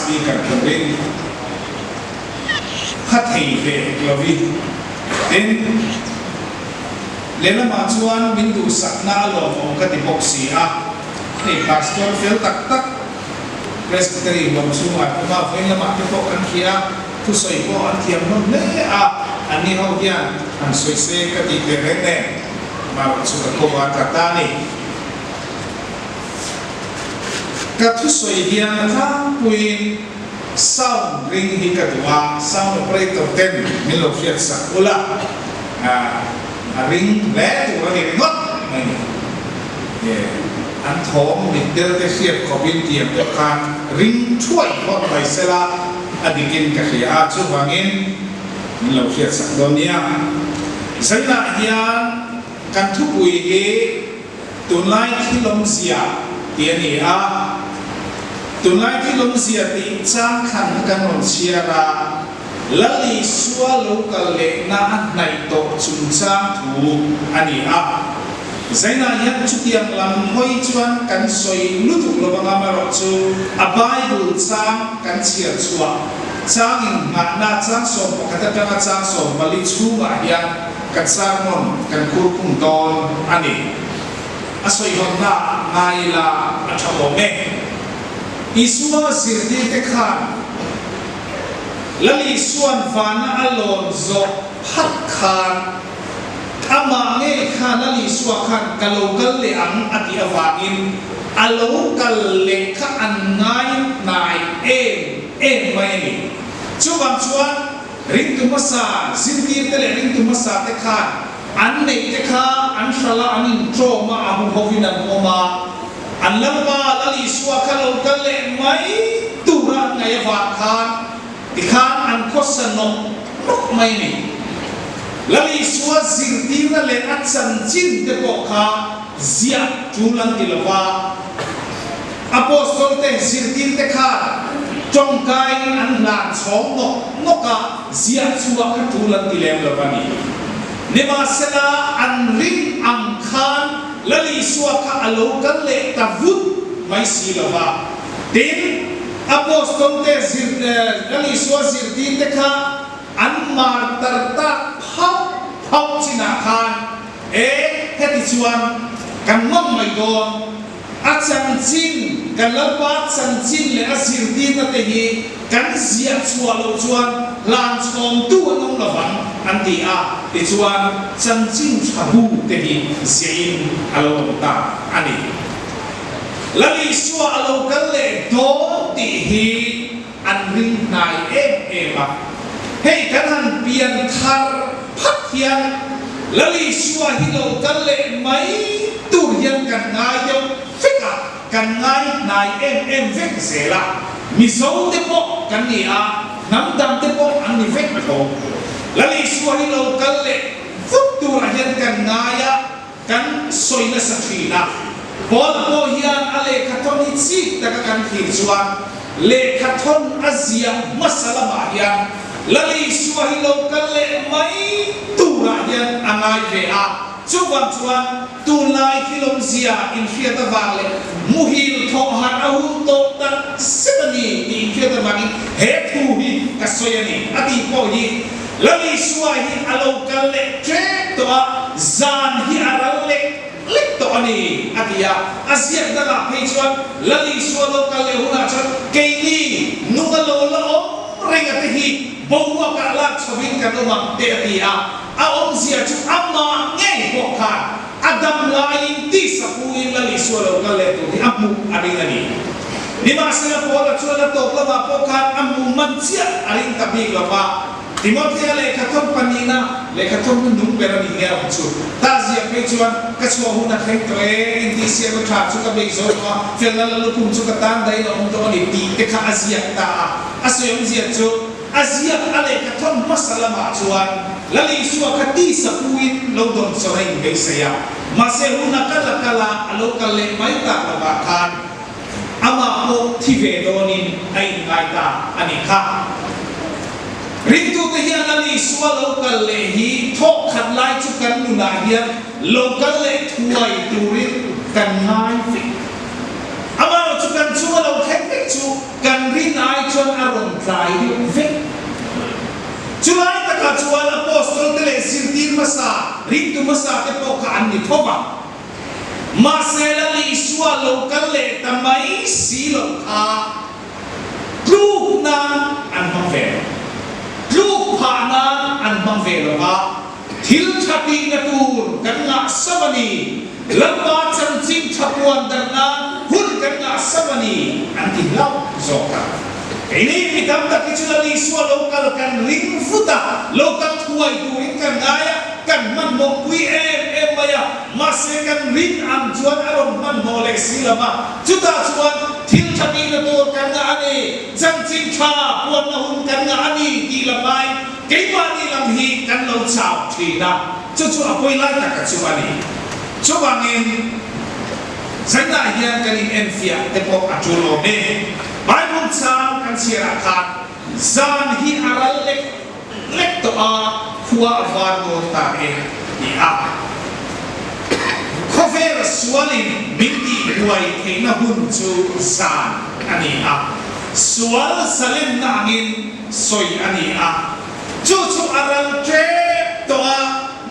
speaker turin kha thei ve hek lovin. Tin, lehlamah chuan min duhsakna a lawmawm ka ti bawk si a, hei pastor fel tak tak Presbytery huam chhungah an awm a, vawiin lamah te pawh kan hria a, thusawi pawh an thiam hlawm hle a, anni ho hian han sawi se ka tih teh reng nen, marawh chu ka ko a tla ta a ni. Ka thusawi hian a tlangpuiin sound ring hi ka duh a, sound operator ten min lo hriat sak ula, a ring hle tur a ni ringawt mai ni. An thawm mitdel te hriat khawpin tiang deuh khan ring thuai phawt mai sela a dikin ka hria a, chuvangin min lo hriat sak dawn nia. Zainah hian kan thupui hi. Tunlai thilawmzia tih a ni a, tunlai thilawmzia tih changkhan kan rawn chhiar a, Lal Isua lo kal lehna a hnaih tawh chungchang thu a ni a. Zainah hian chutiang lam hawi chuan kan sawi lutuk lo anga amaherawhchu a Bible chang kan chhiar chhuah changin nghahna chang 11 atanga chang 14 chhungah hian Kan sermon kan khur khum dawn a ni. A sawihawnna ngai ila a tha awm e. Isua zirtirte khan Lal Isua'n vana a lawn zawh phat khan amah ngei khan Lal Isua khan ka lo kal leh ang a tih avangin a lo kal leh kha an ngai hnai em em mai a ni. Chuvang chuan Ringtu hmasa zirtirte leh ringtu hmasa te khan an neih te kha an hralh a, an intawm a, a huhovin an awm a. An Lalpa Lal Isua kha lo kal leh mai tura an ngaih avang khan tikhan an khawsa nawk nawk mai a ni. Lal Isua zirtirna leh a chanchin te pawh kha ziah tul an ti lo va. Apostol te zirtirte khan tawngkaiin an hlan chhawng nawk nawk a, ziah chhuah kha tul an ti lem lo a ni. Nimahsela, an ring ang khan Lal Isua kha a lo kal leh ta vut mai si lo va. Tin, Apostol te zir Lal Isua zirtirte kha an mar tar tak phauh phauh chinah khan, E, heti chuan kan ngawm mai dawn. A chanchin, kan Lalpa chanchin leh a zirtirna te hi kan ziah chhuah loh chuan hlan chhawmtu an awm lovang an ti a, tichuan chanchin tha bu te hi ziahin a lo awm ta a ni. Lal Isua a lo kal leh dawn tih hi an ring hnai em em a. Hei kan han pian thar phat hian Lal Isua hi lo kal leh mai tur hian kan ngai deuh vek a, kan ngai hnai em em vek zel a. Mizo te pawh kan ni a, hnam dang te pawh an ni vek tho. Lal Isua hi lo kal leh vut turah hian kan ngai a, Kan sawi nasa thin a, Paul pawh hian a lehkhathawn hi chik taka kan thlir chuan lehkhathawn a ziah hmasa lamah hian Lal Isua hi lo kal leh mai turah hian a ngai ve a, chuvang chuan tunlai thilawmzia inhriat avang leh muhil thawh harh a hun tawh tak zet a ni tih inhriat avangin he thu hi ka sawi a ni a tih pawh hi Lal Isua hi a lo kal leh ṭep tawh a, zan hi a ral lek lek tawh a ni, a ti a. A ziak dangah phei chuan Lal Isua lo kal leh hunah chuan keini nung a lo la awm reng a te hi boruakah lak chhovin kan awm ang te a ti a. A awmzia chu amah ngei pawh khan a dam laiin tisa puin Lal Isua lo kal leh tur hi a hmuh a ring a ni. Nimahsela Paula chuan a tawp lamah pawh khan a hmuh man chiah a ring ta bik lo va. Timothea lehkhathawn pahnihna, lehkhathawn hnu nung ber a nih nge awm chu. Ta ziah phei chuan, Ka chhuah hun a thleng tawh e, intihsiakna tha chu ka beih zo tawh a, felna la lukhum chu ka tan daih lo awm tawh a ni tih te kha a ziak ta a. A sawi awmzia chu, a ziak a lehkhathawn hmasa lamah chuan Lal Isua kha tisa puin lo dawn sawn a inbeisei a, mahse hun a kal a kal a, a lo kal leh mai tak lovah khan, Amah pawh thi ve dawnin a inngai ta a nih kha. Ringtute hian Lal Isua lo kal leh hi thawk khat lai chu kan nunah hian lo kal leh thuai turin kan ngai vek. Amaherawhchu kan chunga lo thleng vek chu kan rin ai chuan. chuan a rawn tlai deuh vek. Chulai takah chuan Apostol te leh zirtir hmasa, ringtu hmasa te pawh kha an ni tho va. Mahse Lal Isua lo kal leh ta mai si loh kha tluk nan an hmang ve lo. Tluk phah nan an hmang ve lo va, thil tha tihna tur kan ngah sauh a ni, Lalpa chanchin tha puan darh nan hun kan ngah sauh a ni an ti hlauh zawk a. Keini mi tam tak hi chu Lal Isua lo kal kan ring vut a, lo kal thuai turin kan ngai a, kan hmanhmawh pui em em mai a, mahse kan rin ang chuan a rawn hmanhmawh leh si lo va, chutah chuan thil tha tihna tur kan ngah a ni, chanchin tha puanna hun kan ngah a ni tih lam aiin keimahni lam hi kan lo chau thin a, chu chu a pawi lai taka chu a ni. Chuvangin zainah hian kan inenfiah te pawh a tul awm e. Bible chang kan chhiarah khan zan hi a ral lek lek tawh a, khua a var dawn ta e ti a. Khawvel sualin min tihbuai theihna hun chu zan a ni a, sual zalenna angin sawi a ni a, chu chu a ral tep tawh a,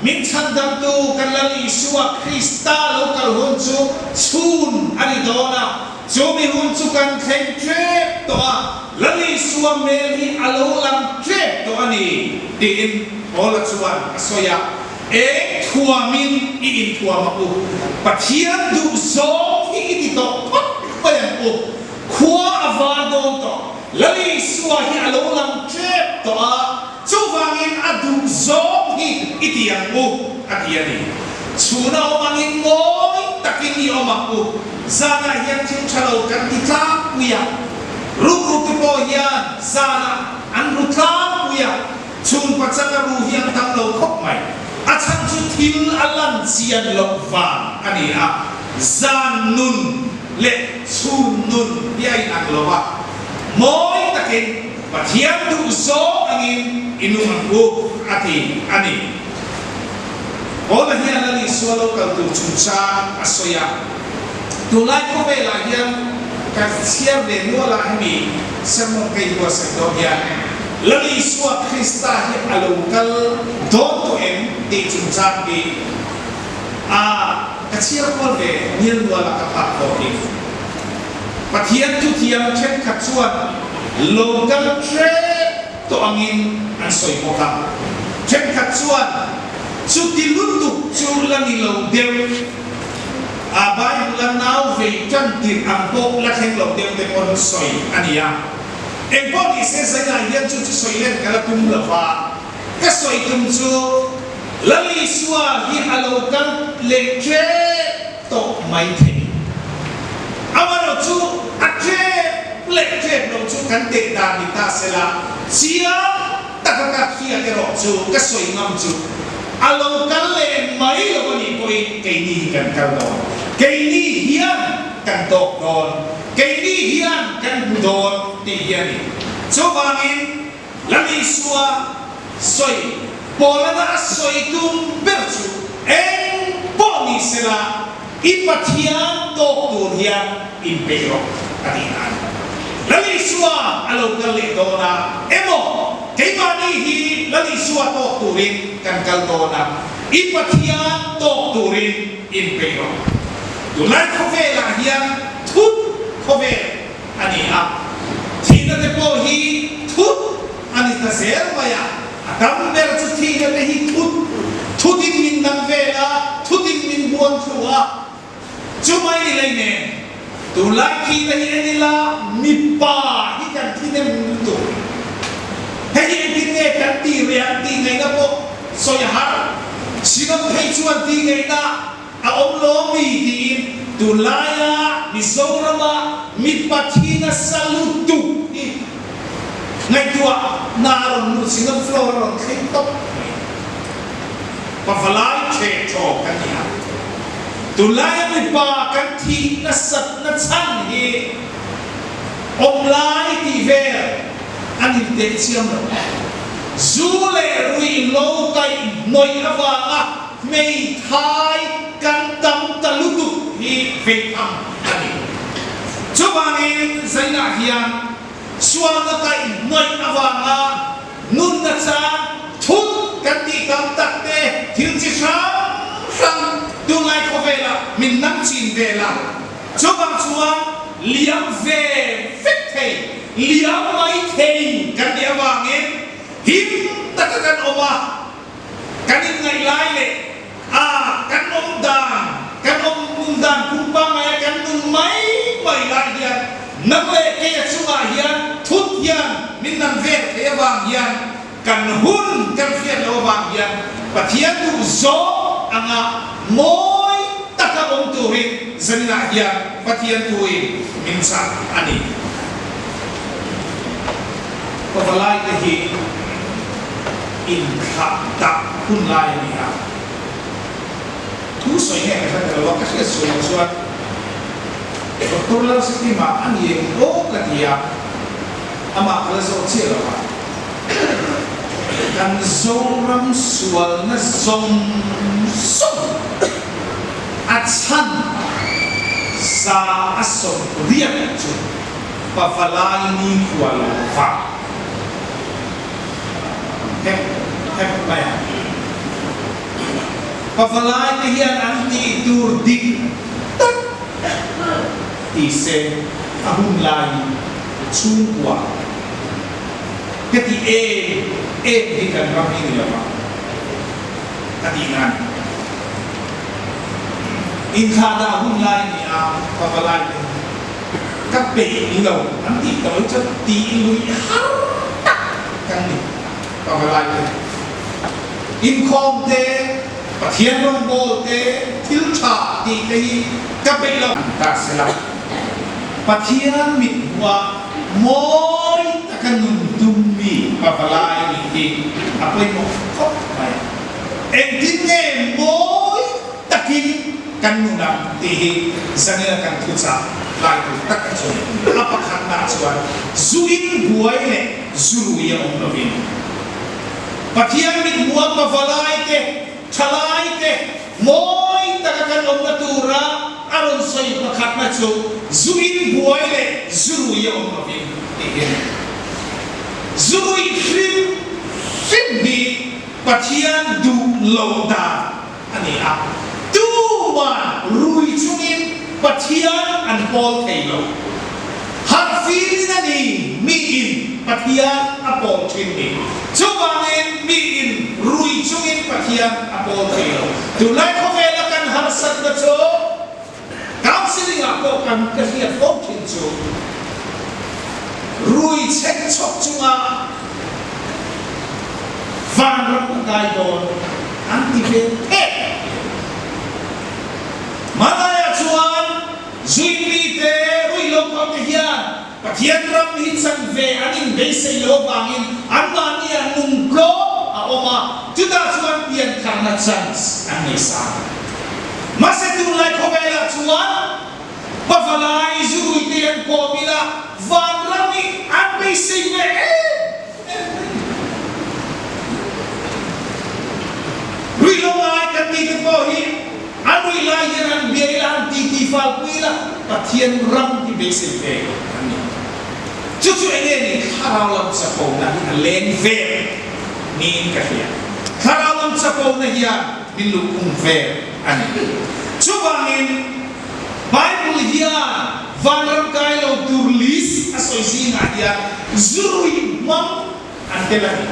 min chhandamtu kan Lal Isua Krista lo kal hun chu chhun a ni dawn a. Chu mi hun chu kan thleng ṭep tawh a, Lal Isua hmel hi a lo lang ṭep tawh a ni, tiin Paula chuan a sawi a. Eng thuamin i inthuam ang u? Pathian duh zawng hi i ti tawh phawt mai ang u. Khua a var dawn tawh. Lal Isua hi a lo lang ṭep tawh a, chuvangin a duh zawng hi i ti ang u, a ti a ni. Chhuna awm angin mawi takin i awm ang u. Zanah hian thil tha lo kan ti tlangpui a, rukru te pawh hian zanah an ru tlangpui a, chhun pachanga ru hi an tam lo khawp mai. A chhan chu thil a lan chian loh vang a ni a, zan nun leh chhun nun hi a inang lo a, mawi takin Pathian duh zawng angin i nung ang u a ti a ni. Paula hian Lal Isua lo kal tur chungchang a sawi a, tunlai khawvelah hian ka chhiar ve nual a, hemi sermon ka inbuatsaih dawn hian Lal Isua Krista hi a lo kal dawn tawh em tih chungchang hi a ka chhiar kual ve nial nual a ka phak tawhin Pathian thuthiam thenkhat chuan lo kal hrep tawh angin an sawi bawk a, thenkhat chuan chuti lutuk chu la ni lo deuh a, Bible-a nau vei tan tirh ang pawh la thleng lo deuh te pawn sawi a ni a. Engpawh ni se zainah hian chu chu sawi len ka la tum lo va, ka sawi tum chu Lal Isua hi a lo kal leh ṭep tawh mai thei. Amaherawh chu a ṭep leh ṭep loh chu kan teh dan ni ta se la, chiang taka ka hriat erawh chu ka sawi ngam chu a lo kal leh mai lo a nih pawhin keini hi kan kal dawn, keini hian kan tawk dawn, keini hian kan hmu dawn tih hi a ni. Chuvangin Lal Isua sawi Paulana a sawi tum ber chu eng pawh ni sela i Pathian tawk tur hian inpeih rawh a tih na a ni. Lal Isua a lo kal leh dawn a, emaw keimahni hi Lal Isua tawk turin kan kal dawn a, i Pathian tawk turin inpeih rawh. Tunlai khawvelah hian thut khawvel a ni a, thihna te pawh hi thut a ni ta zel mai a, a tam ber chu thihna te hi thut thutin min dang vel a, thutin min buan thlu a, chumai ni lei nen tunlai thihna hi en ila mipa hi kan thi nem lutuk, hei hi engtin nge kan tih reh ang tih ngaihna pawh sawi a har, Sinam phei chuan tih ngaihna A awm lo mi tiin tunlaia Mizorama mipa thi nasa lutuk hi ngaihtuah na a rawn lut Synod floor a rawn thleng tawp mai. Pavalai ṭhe ṭhaw kan ni a, tunlaia mipa kan thih nasat na chhan hi awm lai tih vel a ni teh chiam lo. Zu leh ruih lo kaih hnawih avanga Hmeithai kan tam ta lutuk hi vei tham a ni. Chuvangin zainah hian Sualna kaihhnawih avanga nunna chan thut kan tih tam tak te thil chi hrang hrang tunlai khawvelah min nang chin vel a. Chuvang chuan liam ve vek thei, liam mai thei kan nih avangin him taka kan awm a. Kan inngaih lai leh a kan awm dan, kan awm nun dan phung pangngaia kan nun mai mai lai hian nang leh keia chungah hian thut hian min nam vel thei avang hian kan hun kan hriat loh avang hian Pathian duh zawng anga mawi taka awm turin zaninah hian Pathian thuin min chah a ni. Pavalaite hi inthlah dah hun lai a ni a, thu sawi nge ka hre ta lo a, ka hriat sual loh chuan Doctor Lalsikima a ni eng aw ka ti a, amah ka la zawh chiah lo a, kan Zoram sualna zawng zawng a chhan za a 80 chu Pavalai nikhua lo va hep hep mai a. Pavalai te hian an tih tur dik tak ti se a hun laiin chhungkua heti em em hi kan ram hi ni lo va ka tih nan inthlahdah hun lai a ni a pavalai te hi. Ka peih lo an tih tawh hi chuan tih lui har tak kan ni pavalai te. Inkhawm te, Pathian rawngbâwl te, thil tha tih te hi ka peih lo. An ta se la, Pathian mit hmuh ah mawi taka nun tum mi pavalai nih hi a pawimawh khawp mai. Engtin nge mawi takin kan nun ang tih hi zanina kan thuchah lai tur tak a chu. A pakhatna chuan zu in buai leh zu rui a awm lovin Pathian mit hmuha pavalai te, thalai te mawi taka kan awmna tura a rawn sawi pakhatna chu zu in buai leh zu rui a awm lovin tih hi a ni. Zu ruih hrim hrim hi Pathian duh loh dan a ni a, tuman rui chungin Pathian an pawl thei lo. Harhfilin a ni miin Pathian a pawl thin ni. Chuvangin miin rui chungin Pathian a pawl thei lo. Tunlai khawvela kan harsatna chu counselling ah pawh kan ka hriat fo thin chu rui chhek chhawk chunga vanram a kai dawn an ti ve phek. Hmanlaiah chuan Zuimi te ruih lo kal te hian Pathian ram hi chan ve an inbeisei lo avangin anmahni ah nung tlawm a awm a, chutah chuan piantharna chance an nei sang. Mahse tunlai khawvelah chuan Pavalai zurui te an kawm ila vanram hi an beisei ve em em mai. Ruih lo ngai kan tih te pawh hi an ruih lai hian an bia ila an titi fal pui ila Pathian ram hi beisei ve an ni. Chu chu enge ni thlarau lam chapona hi a leng vel niin ka hria. Thlarau lam chapona hian min luhkhung vel a ni. Chuvangin Bible hian vanram kai lo tur list a sawi zingah hian zurui hmang an tel a ni.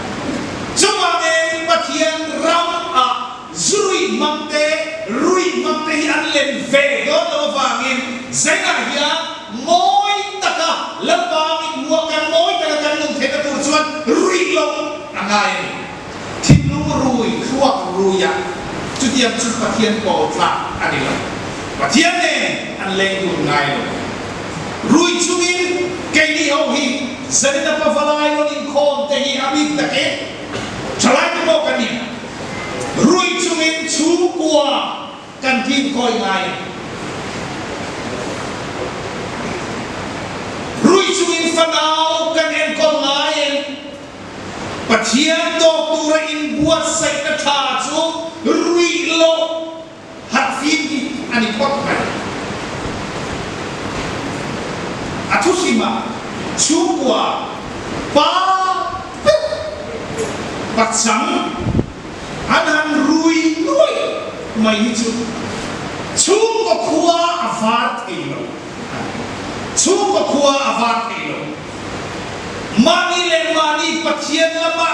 Chuvangin Pathian ram ah zurui hmang te, ruih hmang te hi an len ve dawn lo avangin zainah hian mawi taka Lalpa mithmuha kan mawi taka kan nun theihna tur chuan ruih loh a ngai a ni. Thinlung rui, thluak ruia chutiang chu Pathian pawl tlak a ni lo. Pathian nen an leng dun ngai lo. Rui chungin keini ho hi Zanina pavalai rawn inkhawm te hi a bik takin thalai te pawh kan ni a. Rui chungin chhungkua kan fimkhawi ngai a. Rui chungin fanau kan enkawl ngai em? Pathian tawk tura inbuatsaihna tha chu ruih loh harhfim hi a ni phawt mai. A thuhrimah. Chhungkua pa ber pachang an han rui nuai mai hi chu chhungkaw khua a var thei lo a ni. Chhungkaw khua a var thei lo. Mahni leh mahni Pathian lama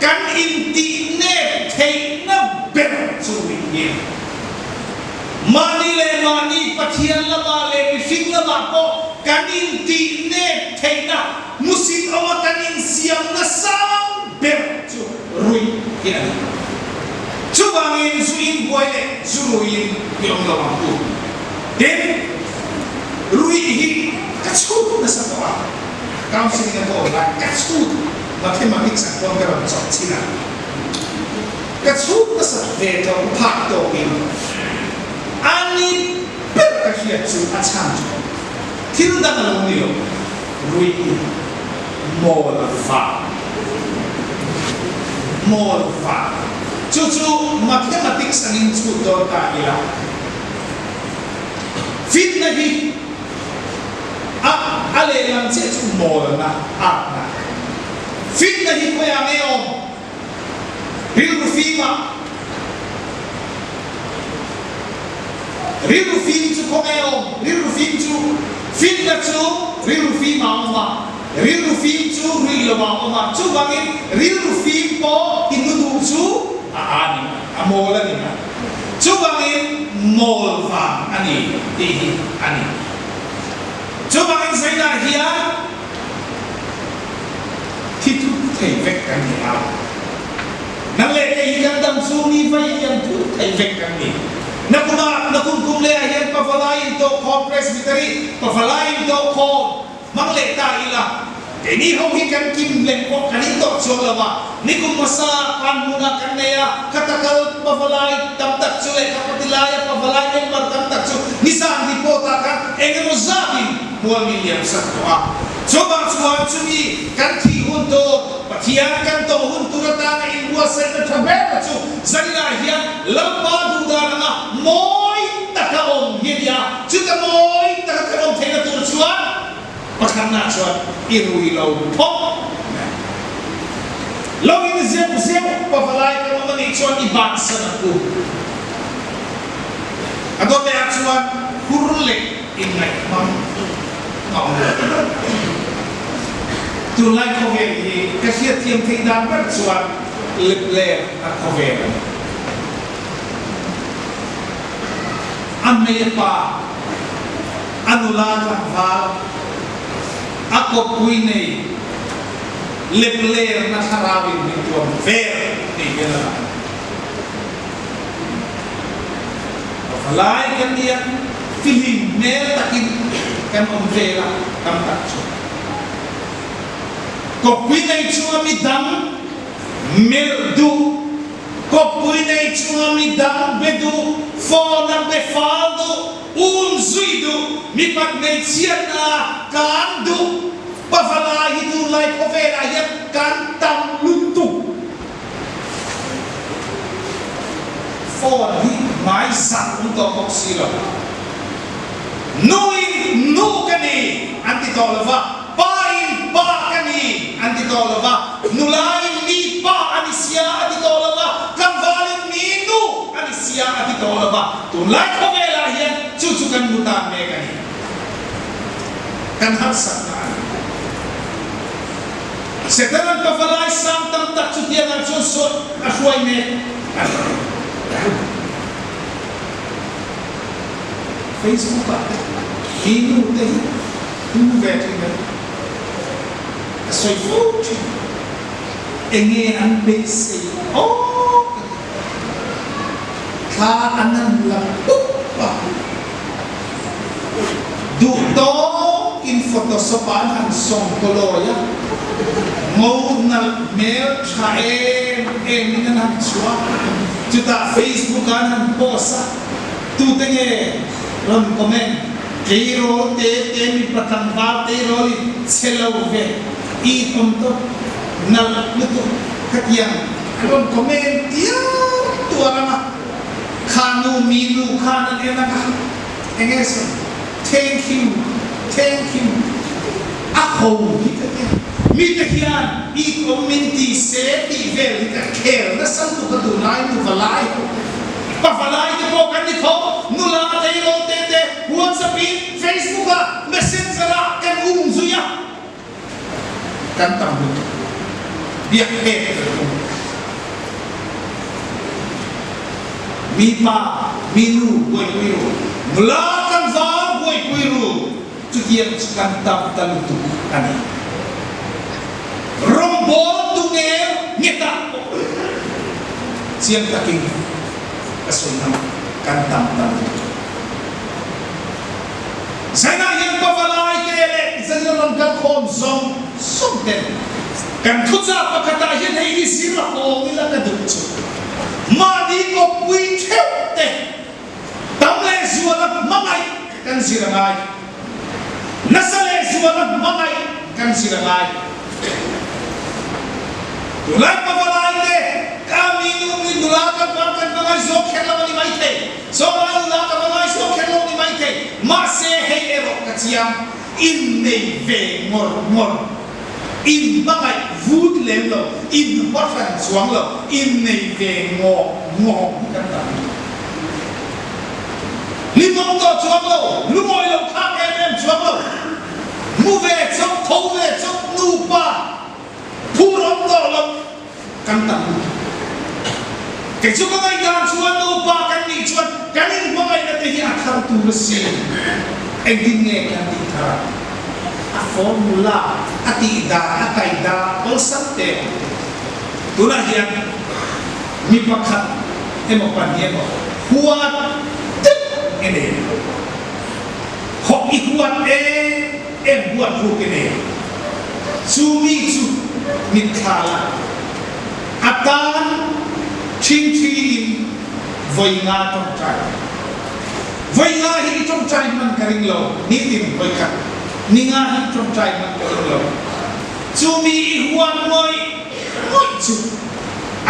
kan intih nep theihna ber chu ruih hi a ni. Mahni leh mahni Pathian lamah leh mihring lamah pawh kan intih nep theihna hmusit awma kan insiamna sang ber chu ruih hi a ni. Chuvangin zu inbuai leh zu ruiin i awm lo ang u. Tin, ruih hi ka chhut nasa tawh a, counselling a ka awm lai ka chhut mathematics ah khuan ka rawn chawp chin a, ka chhut nasa ve tawh phak tawkin a ni ber ka hriat chu a chhan chu thil dang a lo ni lo, ruih hi mawl vang, mawl vang, chu chu mathematics angin chhut dawn ta ila. Fitna hi a a lehlam chiah chu mawlna, atna. Fitna hi khawiah nge awm? Rilru fimah. Rilru fim chu khawnge awm? Rilru fim chu fitna chu rilru fimah a awm a, rilru fim chu ruih lovah a awm a. Chuvangin rilru fim pawh i nu duh chu a a ni mai, a mawl a ni mai. Chuvangin mawl vang a ni tih hi a ni. Chuvangin Zainah hian thi thut thei vek kan ni a, nang leh kei hi kan dam chhung ni vai hian thut thei vek kan ni. Nakumah, nakum kum lehah hian Pavalai intawhkhawm Presbytery Pavalai intawhkhawm Hmang leh ta ila, keini ho hi kan kim leh pawh kan in tawh chuang lo a, nikum hmasa pan hmunah kan nei a, khata kal pavalai tam tak chu leh khapati laia pavalai member tam tak chu nizan report ah khan eng emaw zatin mual min liam sak tawh a. Chuvang chuan chumi kan thih hun tur, Pathian kan tawh hun tur atana inbuatsaihna tha ber chu zaninah hian Lalpa duhdan anga mawi taka awm hi a ni a. Chuta mawi taka kan awm theihna tur chuan pakhatna chuan i rui lo phawt mai. Lo in zeuh zeuh pavalai kan awm a nih chuan i bansan ang u. A dawt leh ah chuan hur leh inngaihhmang a awm lo. Tunlai khawvel hi ka hriatthiam theih dan ber chuan lepler a khawvel a ni. A hmei pa, a nula tlangval, a kawppui nei leplerna thlarauin min tuam vel tih hian a lang. Pavalai kan nia, fihlim hmel takin kan awm vel a, tam tak chu. Kawppui nei chunga midang melh duh. Kawppui nei chunga midang be duh, phone a be fal duh, um zui duh, mipat hmeichhiatna kan duh, pavalai hi tunlai khawvelah hian kan tam lutuk. Phone hi hmai zak awm tawh bawk si lo. Nuin nu ka ni an ti tawh lo va. Pa in pa ka ni an ti tawh lo va, nula in mi pa a ni sia a ti tawh lo va, tlangval in mi nu a ni sia a ti tawh lo va. Tunlai khawvelah hian chu chu kan hmu tan mek a ni. Kan harsatna a ni. Setanan pavalai sang tam tak chutiangah chuan sawi a hruai mek a ni. Facebook ah te mi nu te hi hmu ve thin em? Ka sawi fo thin. Enge an beisei aw ka ti. Thla an han la pup a, duh tawkin photoshop ah an han sawm kawlawi a, ngo nalh hmel tha em em in an han chhuah a, chutah Facebook ah an han post a, tute nge rawn comment? Tleirawl te te mipa tlangval tleirawl in che lo ve i awm tawp nalh lutuk khatiang an rawn comment tiar tuar ang a, kha nu mi nu khan an en ang a, eng nge sawi thank you thank you. A ho hi ka tia. Mite hian it awm min ti se tih vel hi ka khel nasa lutuk a tunlai nu valai ho te, pa valai te pawh kan ni tho, nula tleirawl te te WhatsApp in Facebook ah Messenger ah kan um zui a, kan tam lutuk. Biak pek kan tum. Mi pa, mi nu buaipui ru, nula tlangval buaipui ru. Chutiang chu kan tam ta lutuk a ni. Rawngbawl tu nge nghetah pawh chiang takin ka sawi ngam a, kan tam ta lutuk. Zanah hian pavalai te leh zan rawn kal khawm zawng zawng ten kan thuchah pakhatah hian hei hi zir hawng ila ka duh chu mahni kawppui theuh te Tam lehzuala hmangaih kan zir a ngai. Nasa lehzuala hmangaih kan zir a ngai. Tunlai pavalai te, ka mi nu mi nula ka va kan va ngaihzawng kher lo a ni maithei, sawmlai nula ka va ngaihzawng kher lo a ni maithei, mahse hei erawh ka chiang, innei ve ngawr ngawr, in hmangaih vut lem lo, in hawhran chuang lo, innei ve ngawk ngawk hi kan tam lutuk. Hlimawm tawh chuang lo, lungawi lo thlak em em chuang lo, mu ve chawp, tho ve chawp, nupa phur awm tawh lo kan tam lutuk. Kei chu ka ngaihdan chuan nupa kan nih chuan kan inhmangaihna te hi a thar tur a si. Engtin nge kan tih thar a? A formula, a tih dan, a kaih dan awlsam te a awm thei. Tunah hian mi pakhat emaw pahnih emaw huat deuh i nei lo. Hawk i huat em em huat ruk i nei lo. Chu mi chu mitthla la a tan ṭhingṭhi in vawi nga ṭawngṭai. Vawi nga hi i ṭawngṭai hman ka ring lo, nitin vawi khat ni nga hi i ṭawngṭai hman ka ring lo. Chu mi i huat ngawih ngawih chu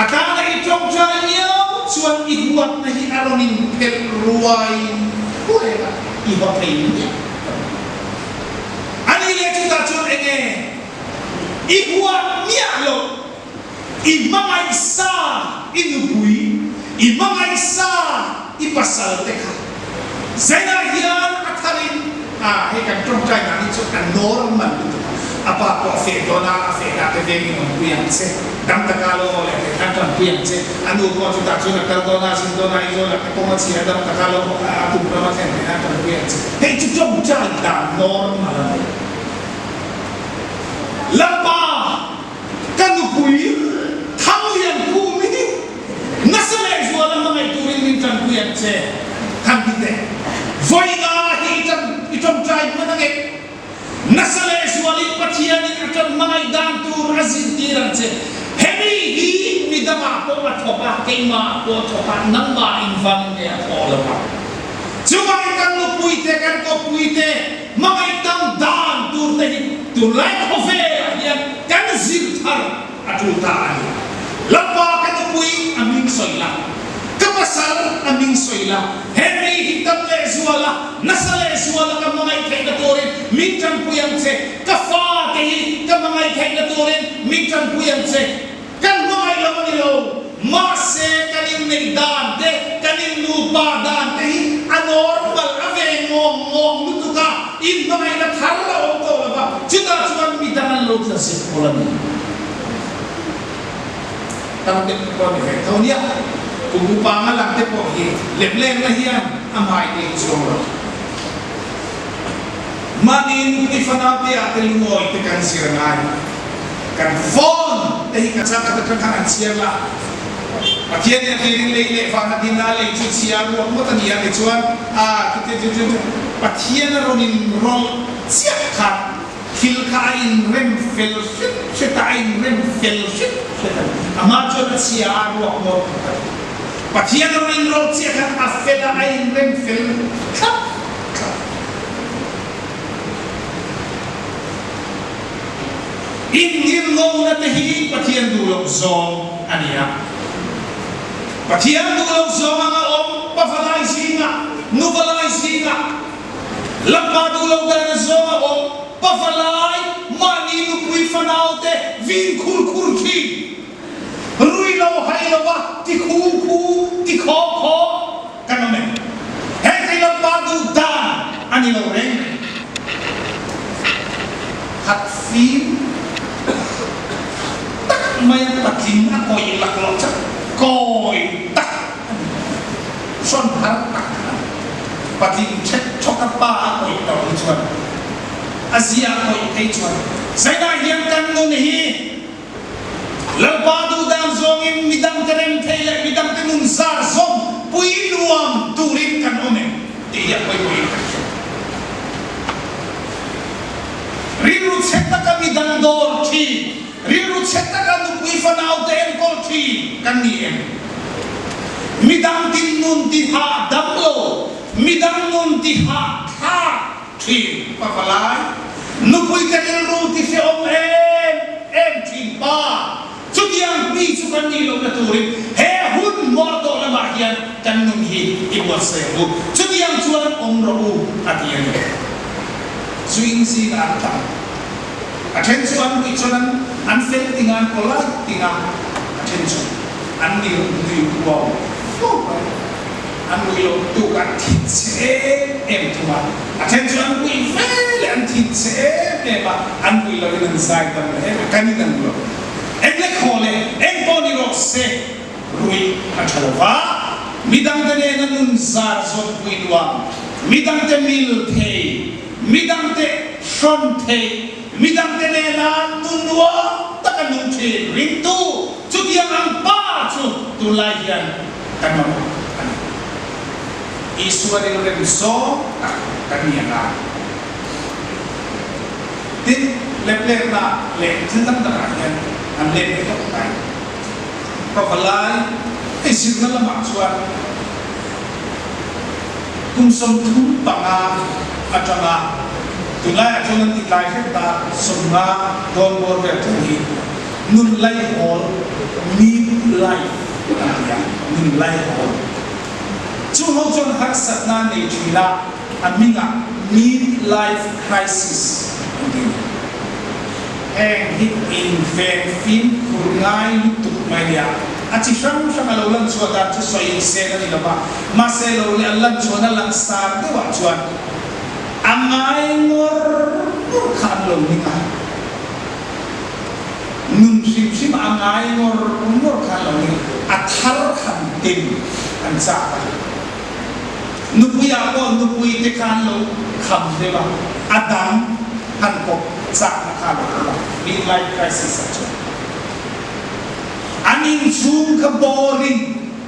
a tana i ṭawngṭai miau chuan i huatna hi a rawn inphelh ruai ruai a, i haw thei miah lo. A ni leh chutah chuan eng nge i huat miah loh? I hmangaih sa i nupui, i hmangaih sa i pasal te kha Zainah hian a tharin a hei kan tawngtai dan hi chu a normal lutuk a, a pa pawh a feh dawn a, a feh dah te vengin awmpui ang che, dam taka lo aw leh thei khan tanpui ang che, a nu pawh chutah chuan a kal dawn a, a zin dawn a, Aizawl ah te kawng a chhia a, dam taka lo a kum ram a thlen thei khan tanpui ang che, hei chu tawngtai dan normal a ni. Lalpa! Ka nupui Thanglian Khum hi nasa lehzuala hmangaih turin min tanpui ang che, han ti teh. Vawiinga hi i tan i tawngtai hman ang e. Nasa lehzualin Pathianin a tan hmangaih dan tur a zirtir ang che. Hemi hi midangah pawh a thawk a, keimah pawh a thawk a, nangmah invangin nge a thawh lo ang. Chuvangin kan nupuite, kan kawppuite, Hmangaih tam dan tur te hi tunlai khawvelah hian kan zir thar a tul ta a ni. Lalpa ka nupui a hming sawi la, ka pasal a hming sawi la, Henry hi tam leh zual a, nasa leh zual a ka hmangaih theihna turin min tanpui ang che, ka fate hi ka hmangaih theihna turin min tanpui ang che. Kan hmangaih lo a ni lo, mahse kan inneih dan te, kan innupa dan te hi a normal, a ve ngawng ngawng lutuk a, inhmangaihna thar a awm tawh lo va, chutah chuan mi dang an lo tla zep pawl a ni. Tam deuh te pawh a ni ve tho nia, kum upa anga lang te pawh hi lemlengna hian a hmai te hi chuang lo. Mahni nupui fanau te ah te lungawi te kan zir ngai. Kan phone te hi ka chang khat atang khan an chhiar la. Pathian in a tirin lei leh vang a din a, lei chu chhia a ruak ngawt a ni a tichuan a chuti chu chu chu Pathian a rawn in rawlh chiah kha thil kha a in rem fel hret hret a, a in rem fel hret hret a ni. Amah chuan a chhia a ruak ngawt ngawt a ni. Pathian a rawn in rawlh chiah khan a fel a, a in rem fel thlap thlap. Innghirngona te hi Pathian duh loh zawng a ni a. Pathian duh loh zawng anga awm pavalai zingah, nuvalai zingah, Lalpa duh loh dana zawnga awm pavalai. Vin khur khur thin. Rui lo hai lo va ti khu khu ti khaw khaw kan awm em? Heng thei Lalpa duh dan a ni lo reng. Khat fim tak mai a patling a kawih laklawh chuan kawi tak a ni. Hrawn har tak a ni. Patling ṭhek ṭhawk a pa a kawih tawh hi chuan a zia a kawih phei chuan zainah hian kan nun hi Lalpa duhdan zawngin midangte rem thei leh midangte nun zar zawm pui nuam turin kan awm em tih hi a pawimawhin kan hria. Rilru chhe taka midang dawr thin, rilru chhe taka nupui fanaute enkawl thin kan ni em? Midang tin nun ti hah dam lo, midang nun ti hah thlak thin pa palai, nupui te rilru ti hrehawm em em thin pa, chutiang mi chu kan nih lohna turin he hun hmawr tawh lamah hian kan nun hi i buatsaih ang u, chutiang chuan awm rawh u a ti a ni. Zuin zingah an tam. A then chu an ruih chuan an an fel ting a, an polite ting a, a then chu an nir nui huau huau mai. An rui lo tuk an thin chhe em em thung a, a then chu an rui ve leh an thin chhe em em a, an rui lo in an zai dam leh em em, kan in ang lo. Eng le khaw le, eng pawh ni rawh se, rui a tha lo va, midangte nena nun zar zawnpui nuam, midangte mil thei, midangte hrawn thei, midangte nena nun nuam taka nung thin ringtu, chutiang ang pa chu tunlai hian Kan mamawh a ni. Isua rilrem zawng tak kan ni ang a. Tin, lepletna leh thil dang dangah hian an let ve tawp mai. Pavalai hei zirna lamah chuan kum 35 atanga tunlaiah chuan an titlai hret ta 50 dawn bawr vel thleng hi nun laihawl, mid life, an ti a, nun laihawl. Chung ho chuan harsatna an nei thin a, a hmingah mid life crisis an ti a ni. Heng hi inven fimkhur ngai lutuk mai nia, a chi hrang hrang a lo lan chhuah dan chu sawi insen a ni lo va, mahse lo leh an lan chhuahna langsar deuhah chuan a ngai ngawr ngawr kha an lo ning a. Nun hrimhrim a ngai ngawr ngawr kha lo in a thar han tin an chak a. Nupui ah pawh nupui te kha an lo kham deuh a, a dang han kawp chakna kha a lo awm a, midlife crisis ah chuan. An inchhung kha boring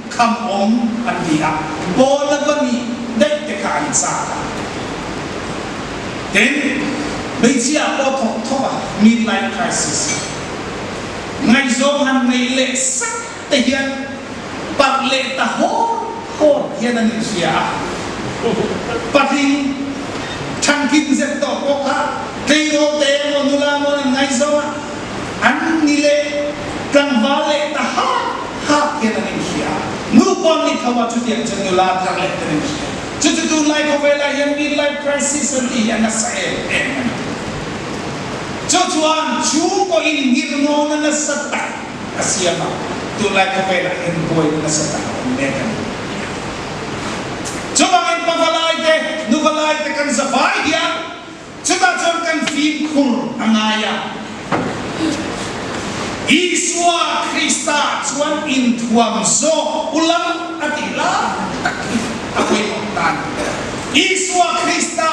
kham awm an ti a, pawn a va nih daih te kha an chak a. Tin, hmeichhia pawh thawk thawk a, midlife crisis hi. Ngaihzawng han neih leh sak te hian parh leh ta hawr hawr hian an inhria a. Patling thankin zet tawh pawh kha tleirawl te emaw nula emaw an ngaihzawng a, an ni leh tlangval leh ta hak hak hian an inhria a. Nu pawn ni tho a chutiang chuan nula thar leh ten an inhria. Chu chu tunlai khawvelah hian midlife crisis an tih hi a nasa em em a ni. Chu chuan chhungkaw inngirngawna nasa tak a siam a, tunlai khawvelah hian buaina nasa tak a awm mek a ni. Chuvangin pavalai te, nuvalai te kan zavai hian Chutah chuan kan fimkhur a ngai a. Isua Krista chuan inthuam zawk ulang a tih lai tak hi a pawimawh ta a ni. Isua Krista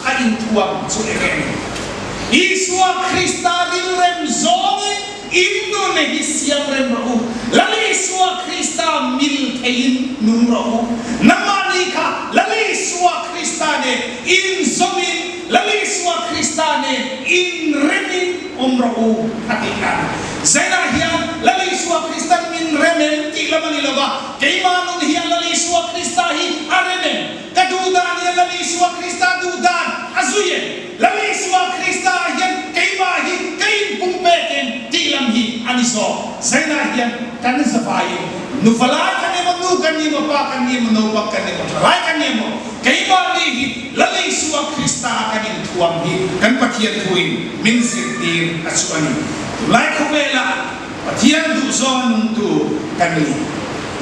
a inthuam chu eng nge ni? Isua Krista rilrem zawngin in nune hi siam rem rawh u. Lal Isua Krista mil theiin nung rawh u. Nangmahni kha Lal Isua Krista nen Inzawmin Lal Isua Krista nen inremin awm rawh u a tih khan Zainah hian Lal Isua Kristan min rem em tih lam a ni lo va, keimah nun hian Lal Isua Krista hi a rem em? Ka duh dan hian Lal Isua Krista duh dan a zui em? Lal Isua Krista ah hian keimah hi ka inpumpek em tih lam hi a ni zawk. Zainah hian kan zavaiin nufa lai kan emaw nu. Nu kan ni emaw, Pa kan ni emaw, naupang kan ni emaw, thalai kan ni emaw, keimahni hi Lal Isua Krista a kan inthuam hi kan Pathian thuin min zirtir a chu a ni. Tunlai khawvelah Pathian duhzawng a nungtu kan ni.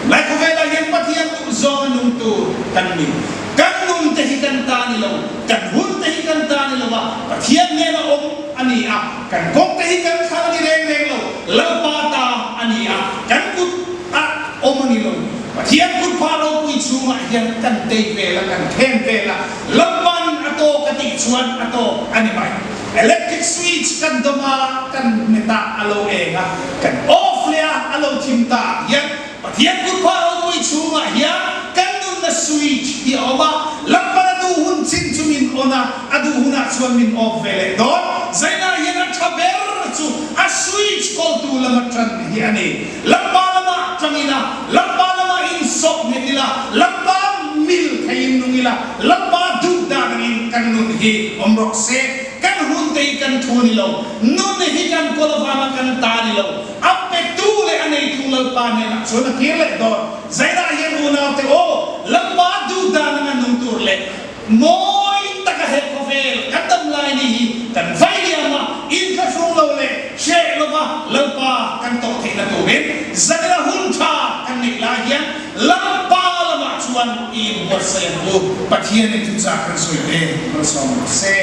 Tunlai khawvelah hian Pathian duhzawng a nungtu kan ni. Kan nun te hi kan ta ni lo, kan hun te hi kan ta ni lo a, Pathian hnena awm a ni a, kan kawng te hi kan thlang a ni reng reng lo, Lalpa ta a ni a, kan kut a awm a ni lo. Pathian kut phah ropui chhungah hian kan tei vel a, kan then vel a, Lalpa'n a tawk a tih chuan a tawk a ni mai. Electric switch kan dawm a, kan hmet a, a lo eng a, kan off leh a, a lo thim ta ah hian Pathian kut phah ropui chhungah hian kan nunna switch hi a awm a, Lalpan a duh hun chin chu min on a, a duh hunah chuan min off ve leh dawn. Zainah hian a tha ber chu a switch kawltu lama tan hi a ni. Lalpa lamah tang ila, Lalpa lamah insawp nghet ila, Lalpa mil theiin nung ila, Lalpa duh dan angin kan nun hi awm rawh se. Kan hun te hi kan thu a ni lo, nun hi kan kawl avanga kan ta a ni lo. A petu leh a neitu Lalpa hnenah chuan a kir leh dawn. Zainah hian unaute aw, Lalpa duh dan anga nung tur leh Mawi taka he khawvel kan dam lai ni hi kan vai liam a, inthlahrung lo leh hreh lova Lalpa kan tawh theihna turin zanina hun tha kan neih lai hian Lalpa lamah chuan i inbuatsaih ang u. Pathianin thuchah kan sawi te malsawm rawh se.